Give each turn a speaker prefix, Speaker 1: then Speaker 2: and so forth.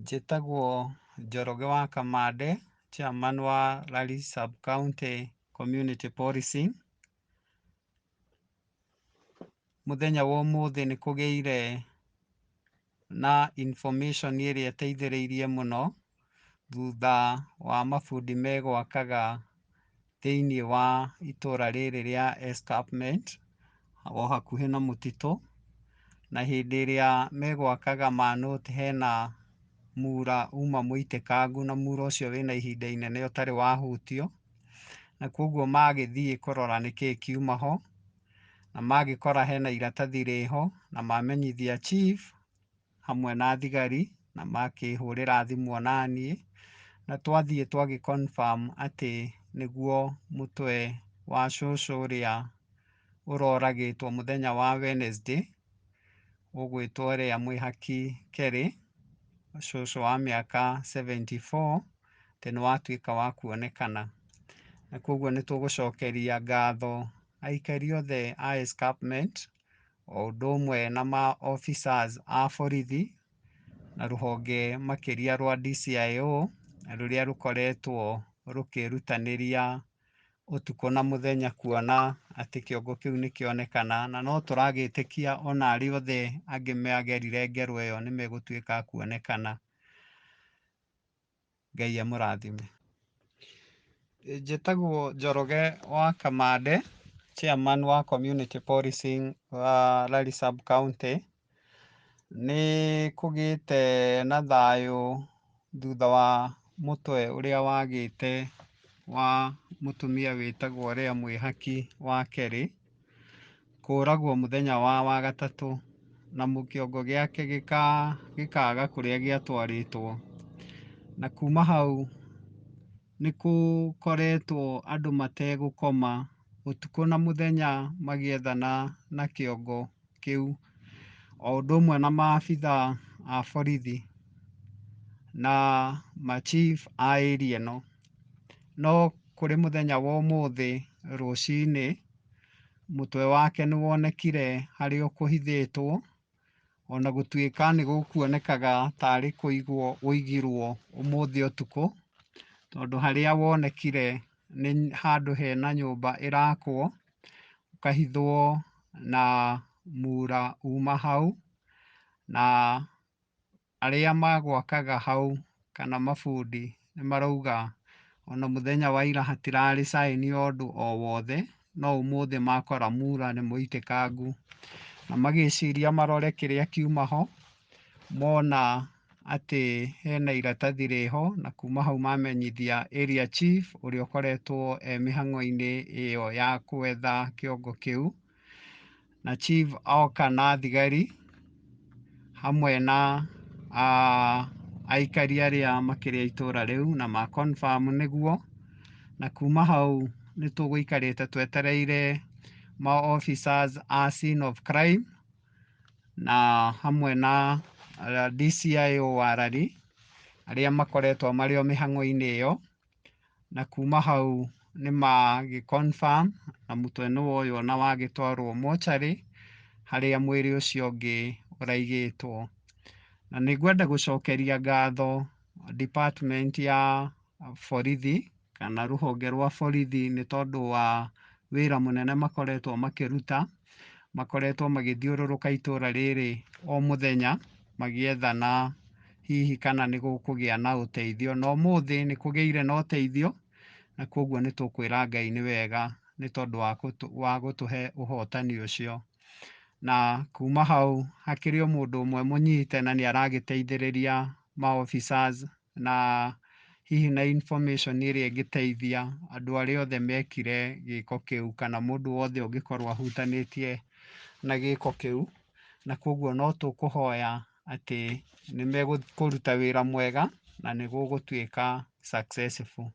Speaker 1: Njĩtagwo Njoroge wa Kamande, chairman wa Lari Sub-County Community Policing. Mũthenya wa ũmũthĩ nĩ kũgĩire na information ĩrĩa ĩteithĩrĩirie mũno thutha wa mabundi megwakaga thĩiniĩ wa itũra rĩrĩ rĩa escarpment o hakuhĩ na mũtitũ, na hĩndĩ ĩrĩa megwakaga ma note hena mura uma mũitĩkangu na mura ũcio wĩna ihinda inene ũtarĩ wahutio, na koguo magĩthiĩ kũrora nĩkĩĩ kiuma ho, na magĩkora hena iratathi rĩho na mamenyithia chief hamwe na thigari na makĩhũrĩra thimũ onaniĩ, na twathiĩ twagĩ confirm atĩ nĩguo mũtwe wa cũcũ ũrĩa ũroragĩtwo mũthenya wa Wednesday, ũgwĩtwo ũrĩa Mwĩhaki Kerĩ, cũcũ wa mĩaka 74, atĩ nĩ watuĩka wa kuonekana. Na koguo nĩ tũgũcokeria ngatho aikari othe a escarpment, o ũndũ ũmwe na ma officers a borithi, na rũhonge makĩria rwa DCIO, rũrĩa rũkoretwo rũkĩrutanĩria ũtukũ na mũthenya kuona atĩ kĩongo kĩu nĩ kĩonekana, na no tũragĩtĩkia ona arĩa othe angĩ magerire ngero ĩyo nĩ megũtuĩka a kuonekana. Ngai amũrathime. Njĩtagwo Njoroge wa Kamande, chairman wa community policing wa Lari Sub-County. Nĩ kũgĩte na thayũ thutha wa mũtwe ũrĩa wagĩte wa mũtumia wĩtagwo Leah Mwĩhaki wa Kerĩ, kũragwo mũthenya wa Wagatatũ na kĩongo gĩake gĩkaga kũrĩa gĩatwarĩtwo. Na kuma hau nĩ gũkoretwo andũ mategũkoma ũtukũ na mũthenya magĩethana na kĩongo kĩu, o ũndũ ũmwe na maabitha a borithi na ma chief a area ĩno. No kũrĩ mũthenya wa ũmũthĩ rũcinĩ, mũtwe wake nĩ wonekire harĩa ũkũhithĩtwo, ona gũtuĩka nĩ gũkuonekaga tarĩ kũigwo ũigirwo ũmũthĩ ũtukũ, tondũ harĩa wonekire nĩ handũ hena nyũmba ĩrakwo, ũkahithwo na mura uma hau, na arĩa magwakaga hau kana mabundi nĩ marauga ona mũthenya wa ira hatirarĩ sign ya ũndũ o wothe, no ũmũthĩ makora mura nĩ mũitĩkangu, na magĩciria marore kĩrĩa kiuma ho, mona atĩ hena iratathi rĩho, na kuma hau mamenyithia area chief ũrĩa ũkoretwo e mĩhang'o-inĩ ĩyo ya gwetha kĩongo kĩu, na chief oka na thigari hamwe na aikari arĩa makĩrĩ a itũra rĩu na ma confirm nĩguo, na kuma hau nĩ tũgũikarĩte twetereire ma officers a scene of crime na hamwe na DCIO wa Lari arĩa makoretwo marĩ o mĩhang'o-inĩ ĩyo, na kuma hau nĩ magĩ confirm na mũtwe nĩ woywo na wagĩtwarwo mocarĩ harĩa mwĩrĩ ũcio ũngĩ ũraigĩtwo. Na nĩ ngwenda gũcokeria ngatho department ya borithi kana rũhonge rwa borithi nĩ tondũ wa wĩra mũnene makoretwo makĩruta, makoretwo magĩthiũrũrũka itũra rĩrĩ o mũthenya magĩethana hihi kana nĩ gũkũgĩa na ũteithio, na ũmũthĩ nĩ kũgĩire na ũteithio, na koguo nĩ tũkwĩra Ngai nĩ wega nĩ tondũ wa gũtũhe ũhotani ũcio. Na kuma hau hakĩrĩ o mũndũ ũmwe mũnyite na nĩ aragĩteithĩrĩria ma officers na hihi na information ĩrĩa ĩngĩteithia andũ arĩa othe mekire gĩko kĩu kana mũndũ wothe ũngĩkorwo ahutanĩtie na gĩko kĩu, na koguo no tũkũhoya atĩ nĩ megũruta wĩra mwega na nĩ gũgũtuĩka successful.